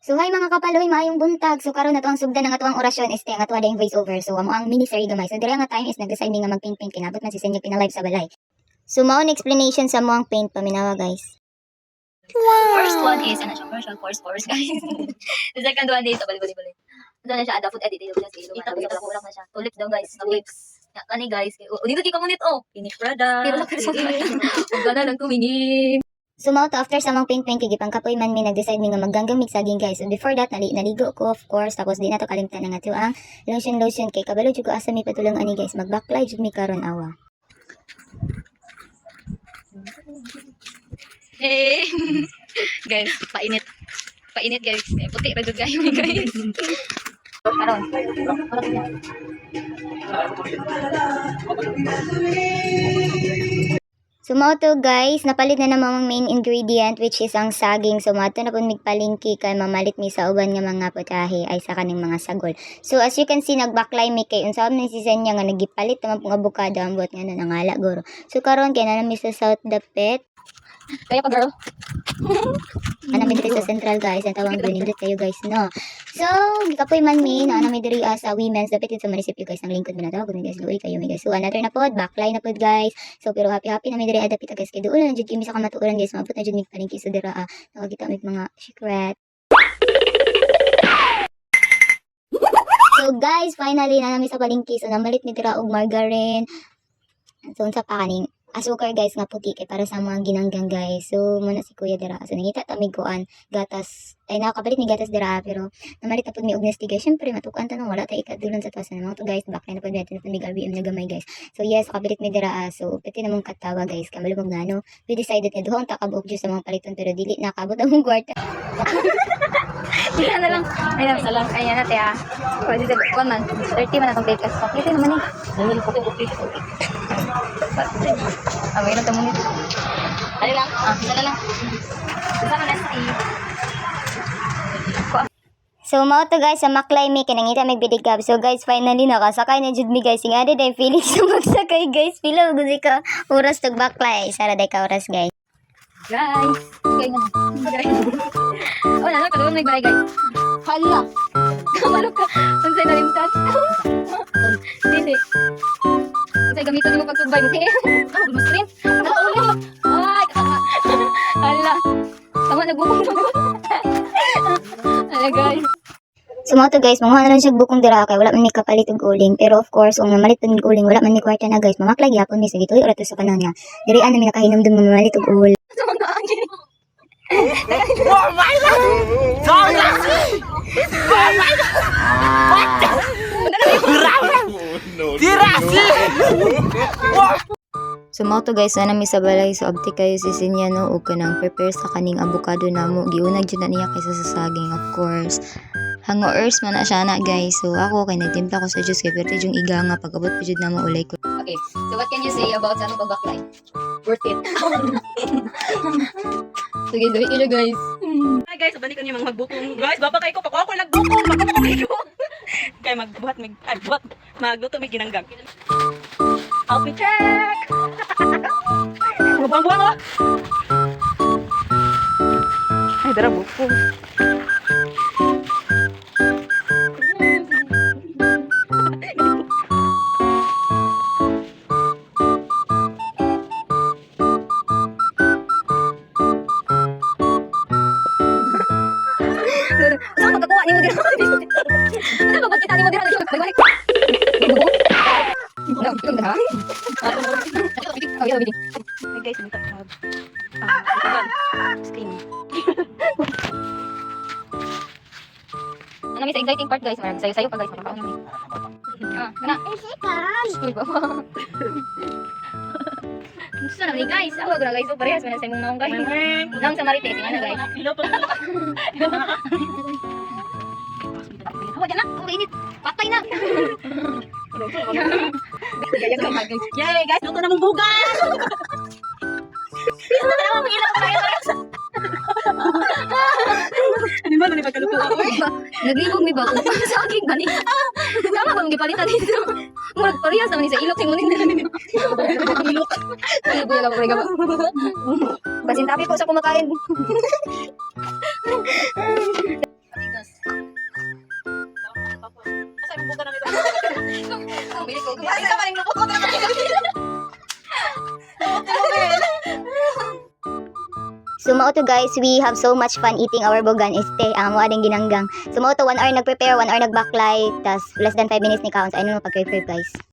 So hi mga kapaloy, maayong buntag. So karon na to ang sugdan ng atuang orasyon este ang atuwa dayong voice over. So amo ang mini series gamay. So diri nga time is nag-decide mi nga mag-paint paint kinabot man si Senyo pinalive sa balay. So mao ang explanation sa mo ang paint paminawa, guys. First one is, ano siya, commercial course course, guys. The second one is, bali, bali, bali. Ano na siya, ada food edit, ito siya, ito na siya. Tulips daw, guys, tulips. Ya, kani guys, oh, dito kay kamunit, oh. Finish product. Pero pero huwag na lang tumingin. So mao to after sa among paint paint kay gipangkapoy man mi, nag-decide mi nga magganggang mig saging, guys. So before that naligo ko, of course, tapos di na to kalimtan ang ato ang lotion lotion kay kabalo jud ko asa mi patulong ani, guys. Magbaklay jud mi karon awa. Hey. Guys, painit. Painit, guys. Eh, puti ra jud kayo guys. Karon. So mao to guys, napalit na naman ang main ingredient which is ang saging. So mao to na pud migpalingki kay mamalit mi sa uban nga mga putahe ay sa kaning mga sagol. So as you can see, nagbaklay mi kay unsa man si niya nga nagipalit naman pong avocado, ang buot nga nangala guro. So karon kay naa mi sa South Dapit. Kaya pa, girl. Ana mi diri sa Central, guys, ang tawang nindot kayo, guys, no. So gikapoy man mi na ana mi diri sa women's dapit sa munisipyo, guys, ang lingkod mi na tawag mi, guys, luoy kayo mi, guys. So another na pod, baklay na pod, guys. So pero happy happy na mi diri adapit, guys, kay duol na jud kami sa kamatuoran, guys, maabot na jud mig palengke so dira nakakita mig mga secret. So guys, finally na nami sa palengke. So namalit mi dira og margarine. So unsa pa kaning asukar, guys, nga puti kay para sa mga ginanggang, guys. So muna si kuya dira. So nangita ta mig kuan gatas. Ay nakakapalit mi gatas dira pero namalit na pud mi og Nestea, guys. Syempre matukan tanong wala ta ikadulon sa taas na mga to, guys. Back na pud mi na pud mig RBM na gamay, guys. So yes, kapalit mi dira. So pati namong katawa, guys. Kamalo mo ngano. We decided nga duha ang takabuok juice sa mga paliton pero dili nakabot ang mong kwarta. Isa na lang. Ay, na, isa lang. Ayan na, te, ah. Pwede sa, one man. 30 man atong plate kasi. Ito naman eh. Ah, mayroon tayong munit. Ano lang? Ah, isa na lang. Isa na lang, Steve. So mao to guys, sa maklay mi kay nangita mig bidigab. So guys, finally nakasakay na jud mi, guys. Sing ade day feeling sa magsakay, guys. Pila gud ka oras tug baklay. Sara day ka oras, guys. Guys. Kaya nga na. Guys. Oh, nana, kalungan may balay, guys. Hala. Kamalo ka. Unsay nalimtan? Dili. Unsay gamiton nimo pagsugbay mo? Ano, mo screen? Ay, katama. Hala. Tama, nagbukong. Hala, guys. So mao to guys, manguha na lang siya bukong dira kay wala man mi kapalit og uling. Pero of course, kung namalit og uling, wala man mi kwarta na, guys. Mamaklay gyapon mi sa gituyo ra to sa kanon nga. Diri ana mi nakahinumdum nga mamalit og uling. So mao to guys, ana mi sa balay, so abti kayo si Sinya no og kanang prepare sa kaning avocado namo. Giunag jud na niya kaysa sa saging, of course. Hango earth man na siya na, guys. So ako kay nagtimpla ko sa juice kay perti jung iga nga pag-abot pa jud namo ulay ko. Okay, so what can you say about sa atong pagbaklay? Worth it. So guys, dali kayo, guys. Hi guys, balik ko niyo mga magbukong. Guys, baba kayo ko pakuha ko nagbukong, pakuha ko. Kay magbuhat mig ay buhat magluto mig ginanggang. Outfit check. Mga buang-buang oh. Ay, dara bukong. Saan magkakuha nimo dira? Saan magkita nimo dira? Balik balik. Hi guys, minta tag. Ah, screen. Ano may sa exciting part, guys, marag sayo-sayo pa, guys, makakaon kami. Ah, kana. Uy, baba. Gusto naman ni guys. Ako na guys, so parehas man sa imong naong, guys. Naong sa Marites, nga na, guys. Hello po. Hawa na, oh, init. Patay na. Yay guys, luto na mong bugas. Ano man, ano pagkaluto ako eh. Naglibog mi ba ko? Sa aking gani. Tama ba mong gipalitan dito? Murag parehas naman ni sa ilok sa imong Ilok. Buya ka ba? Basin tapi po sa kumakain. Asa man lubot ko talaga. So mao to, guys, we have so much fun eating our bogan este, ang amo ading ginanggang. So mao to, 1 hour nagprepare, 1 hour nagbaklay, tas less than 5 minutes ni kaon. So ano mo pag-prepare, guys.